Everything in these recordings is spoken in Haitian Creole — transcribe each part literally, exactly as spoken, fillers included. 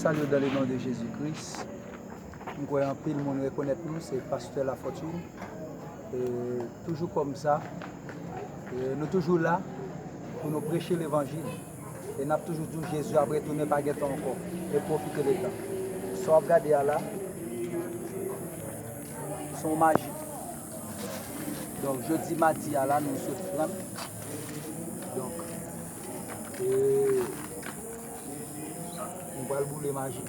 Salye w dans le nom de Jésus-Christ. M kwè anpil moun rekonèt nou, se Pastè Lafortune. E toujou kòm sa, e nou toujou la pou nou preche levanjil. E n ap toujou di w Jezi ap retounen, pa gen tan ankò. E pwofite de tan. Sa w ap gade a la, se yon maji. Donk, jodi madi a la, nou sot trant. Donk, e, nou pral boule maji.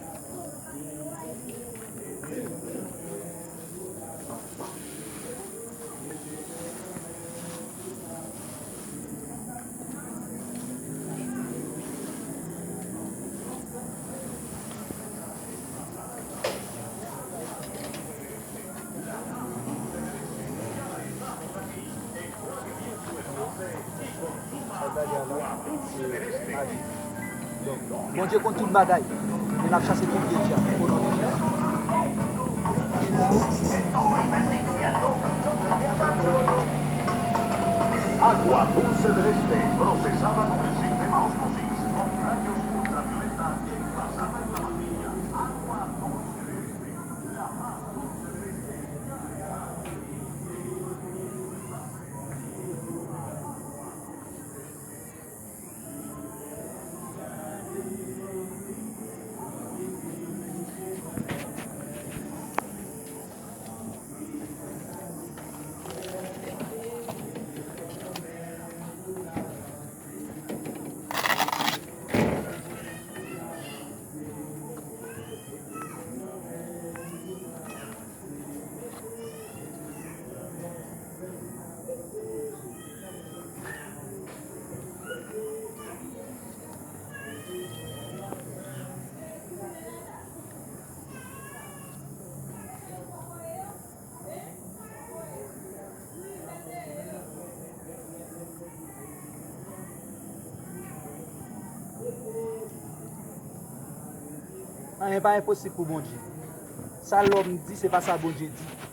Sa w gade a la, se maji. Donk, Bondye konn tout bagay. E n ap chase kont Bondye a, o non de Jezi. Agua Dulce del Este, procesada con el sistema Osmosis, con rayos ultravioleta que envasaba en la mantequilla. Agua Dulce del Este, la más dulce del Este. Anyen pa enposib pou Bondye. Sa lòm di, se pa sa Bondye di.